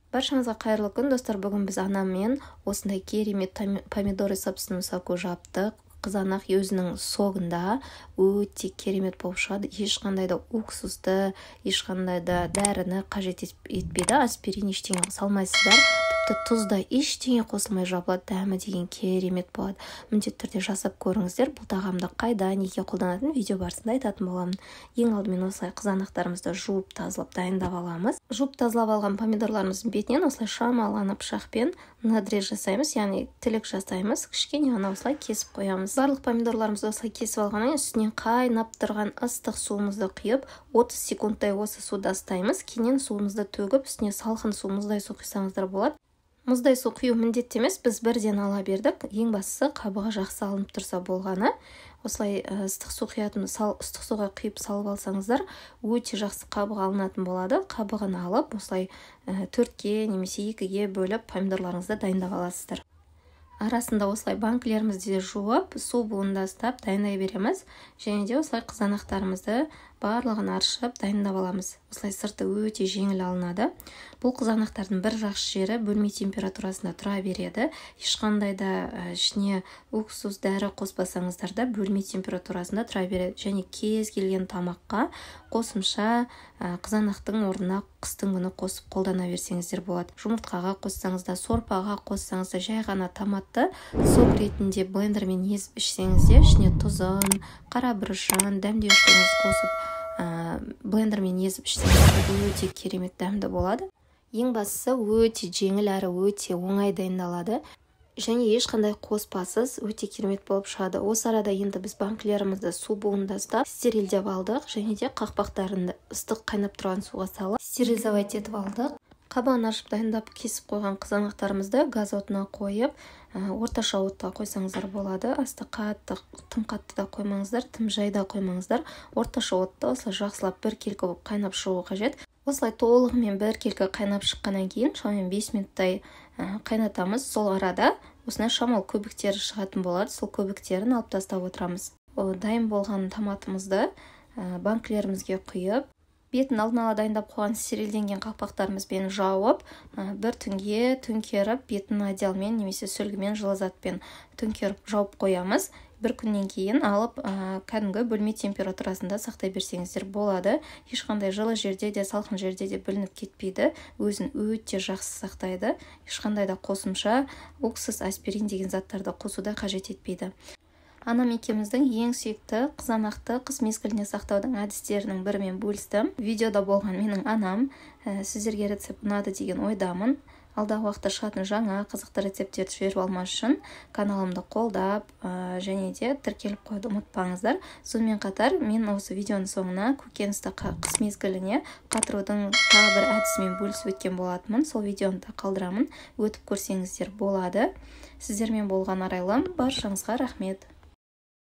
Баршаңызға қайырлы күн, достар. Бүгін біз анаммен осындай керемет помидоры собственному соку жаптық. Қызанақ өзінің согында өте керемет болып шығады. Ешқандай да уксусты, ешқандай да дәріні қажет етпейді. Аспирин, ештеңе салмайсыздар. Тіпті тұз да, ештеңе қосылмай жабылады. Дәмі деген керемет болады. Міндетті түрде жасап көріңіздер. Бұл тағамды қайда, неге қолданатын, видео барысында айтатын боламын. Ең алдымен осылай қызанақтарымызды жуып, тазалап, дайындап аламыз. Жуып, тазалап алған помидорларымыздың бетінен осылай шамалана пышақпен надрез жасаймыз, яғни тілік жасаймыз. Кішкене ғана осылай кесіп қоямыз. Барлық помидорларымызды осылай кесіп алғаннан кейін үстінен қайнап тұрған ыстық суымызды құйып, 30 секундтай осы суда ұстаймыз. Кейіннен суымызды төгіп, үстіне салқын су, мұздай су құйсаңыздар болады. Мұздай су құю міндетті емес, біз бірден ала бердік. Ең бастысы, қабығы жақсы алынып тұрса болғаны. Осылай ыстық су құятын, ыстық суға құйып салып алсаңыздар, өте жақсы қабығы алынатын болады. Қабығын алып, осылай төртке немесе екіге бөліп, помидорларыңызды дайындап аласыздар. Арасында осылай банкілерімізді де жуып, су буын да ұстап дайындай береміз. Және де осылай қызанақтарымызды барлығын аршып, дайындап аламыз. Осылай сырты өте жеңіл алынады. Бұл қызанақтардың бір жақсы жері, бөлме температурасында тұра береді. Ешқандай да ішіне уксус, дәрі қоспасаңыздар да, бөлме температурасында тұра береді. Және кез келген тамаққа қосымша қызанақтың орнына қыстың күні қосып қолдана берсеңіздер болады. Жұмыртқаға қоссаңыз да, сорпаға қоссаңыз да, жай ғана томатты сок ретінде блендермен езіп ішсеңіз де, ішіне тұзын, қара бұрышын, дәмдеуіштеріңізді қосып, блендермен езіп ішсеңіз, өте керемет дәмді болады. Ең бастысы, өте жеңіл әрі өте оңай дайындалады және ешқандай қоспасыз өте керемет болып шығады. Осы арада енді біз банкілерімізді су буында ұстап, стерильдеп алдық және де қақпақтарын ыстық қайнап тұрған суға салып, стерилизовать етіп алдық. Қабығын ашып, дайындап, кесіп қойған қызанақтарымызды газ отына қойып, орташа отта қойсаңыздар болады. Асты қатты, тым қатты да қоймаңыздар, тым жай да қоймаңыздар. Орташа отта осылай жақсылап біркелкі болып қайнап шығуы қажет. Осылай толығымен біркелкі қайнап шыққаннан кейін шамамен 5 минуттай қайнатамыз. Сол арада осындай шамалы көбіктері шығатын болады. Сол көбіктерін алып тастап отырамыз. Дайын болған томатымызды банкілерімізге құйып, бетін алдын ала дайындап қойған стерилденген қақпақтарымызбен жауып, бір түнге төңкеріп, бетін одеялмен немесе сүлгімен, жылы затпен төңкеріп жауып қоямыз. Бір күннен кейін алып, кәдімгі бөлме температурасында сақтай берсеңіздер болады. Ешқандай жылы жерде де, салқын жерде де бүлініп кетпейді, өзін өте жақсы сақтайды. Ешқандай да қосымша уксус, аспирин деген заттарды қосуда қажет етпейді. Анам екеуміздің ең сүйікті қызанақты қыс мезгіліне сақтаудың әдістерінің бірімен бөлістім. Видеода болған менің анам. Сіздерге рецепт ұнады деген ойдамын. Алдағы уақытта шығатын жаңа қызықты рецепттерді жіберіп алмас үшін каналымды қолдап және де тіркеліп қоюды ұмытпаңыздар. Сонымен қатар мен осы видеоның соңына көкөністі қыс мезгіліне қатырудың тағы бір әдісімен бөлісіп өткен болатынмын. Сол видеоны да қалдырамын, өтіп көрсеңіздер болады. Сіздермен болған Арайлым. Баршаңызға рахмет.